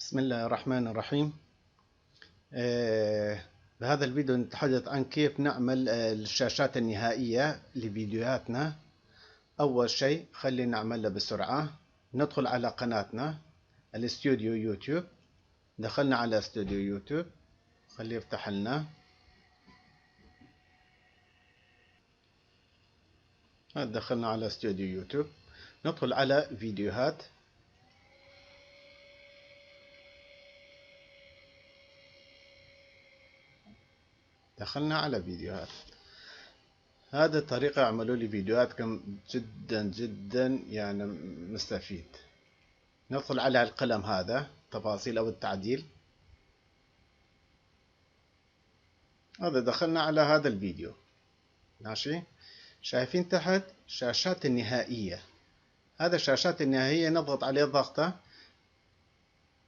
بسم الله الرحمن الرحيم. بهذا الفيديو نتحدث عن كيف نعمل الشاشات النهائية لفيديوهاتنا. أول شيء خلينا نعملها بسرعة. ندخل على قناتنا الاستوديو يوتيوب. دخلنا على استوديو يوتيوب، خليه يفتح لنا. دخلنا على استوديو يوتيوب، ندخل على فيديوهات. دخلنا على فيديوهات. هذه الطريقة عملوا لي فيديوهاتكم جدا جدا يعني مستفيد. ندخل على القلم هذا تفاصيل أو التعديل. هذا دخلنا على هذا الفيديو، ماشي. شايفين تحت شاشات النهائية، هذا الشاشات النهائية نضغط عليه ضغطة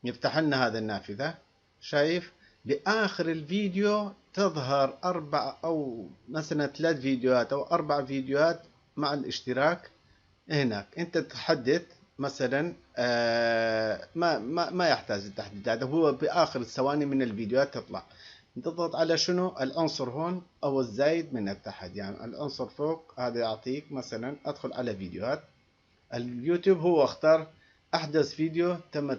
يفتح لنا هذا النافذة. شايف بآخر الفيديو تظهر 4 أو مثلا 3 فيديوهات أو 4 فيديوهات مع الاشتراك. هناك أنت تحدد مثلا، ما يحتاج التحديد، هذا هو بآخر الثواني من الفيديوهات تطلع. تضغط على شنو العنصر هون أو الزايد من التحت، يعني العنصر فوق هذا يعطيك مثلا. أدخل على فيديوهات اليوتيوب، هو اختار أحدث فيديو تم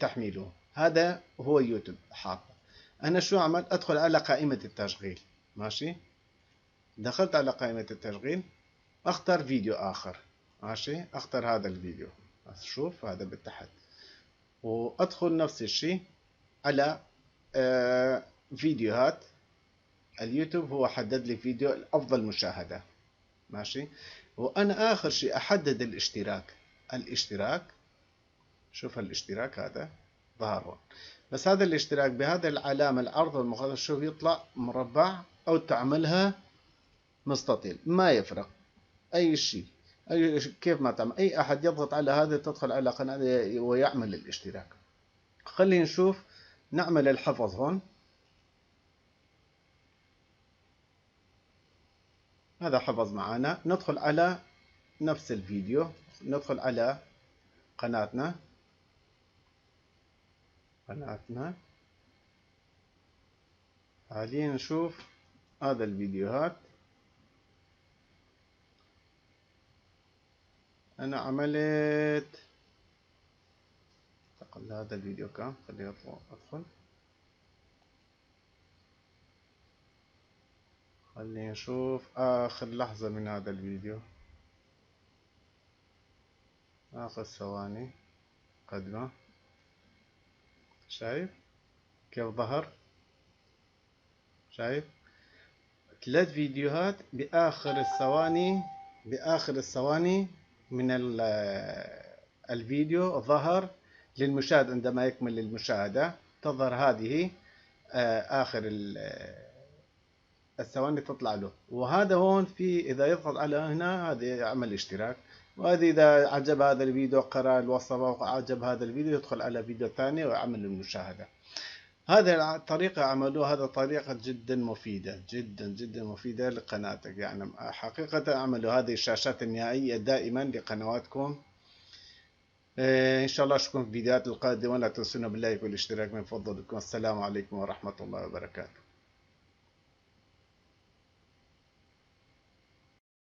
تحميله، هذا هو يوتيوب حاطه. أنا شو أعمل؟ أدخل على قائمة التشغيل، ماشي. دخلت على قائمة التشغيل، أختار فيديو آخر، ماشي. أختار هذا الفيديو، شوف هذا بالتحت، وأدخل نفس الشيء على فيديوهات اليوتيوب. هو حدد لي فيديو الأفضل مشاهدة، ماشي. وأنا آخر شيء أحدد الاشتراك. الاشتراك، شوف الاشتراك هذا ظهر هون، بس هذا الاشتراك بهذا العلامة العرض والمخاطر، شوف يطلع مربع أو تعملها مستطيل، ما يفرق أي شيء، أي شيء كيف ما تعمل. أي أحد يضغط على هذا تدخل على قناة ويعمل الاشتراك. خلينا نشوف نعمل الحفظ هون. هذا حفظ معنا. ندخل على نفس الفيديو، ندخل على قناتنا. حاليا نشوف هذا الفيديوهات. أنا عملت أقل هذا الفيديو كام، خليه أدخل، خلينا نشوف آخر لحظة من هذا الفيديو، آخر ثواني قدمة. شايف كيف ظهر؟ شايف 3 فيديوهات بآخر الثواني، بآخر الثواني من الفيديو ظهر للمشاهد. عندما يكمل المشاهدة تظهر هذه آخر الثواني تطلع له. وهذا هون في إذا يضغط على هنا هذا يعمل اشتراك، وهذه إذا عجب هذا الفيديو قرأ الوصفة وعجب هذا الفيديو يدخل على فيديو ثاني ويعمل المشاهدة. هذه الطريقة عملوها، هذا طريقة جدا مفيدة، جدا جدا مفيدة لقناتك. يعني حقيقة اعملوا هذه الشاشات النهائية دائما لقنواتكم. إن شاء الله أشوفكم في الفيديوهات القادمة، ولا تنسونا باللايك والاشتراك من فضلكم. السلام عليكم ورحمة الله وبركاته.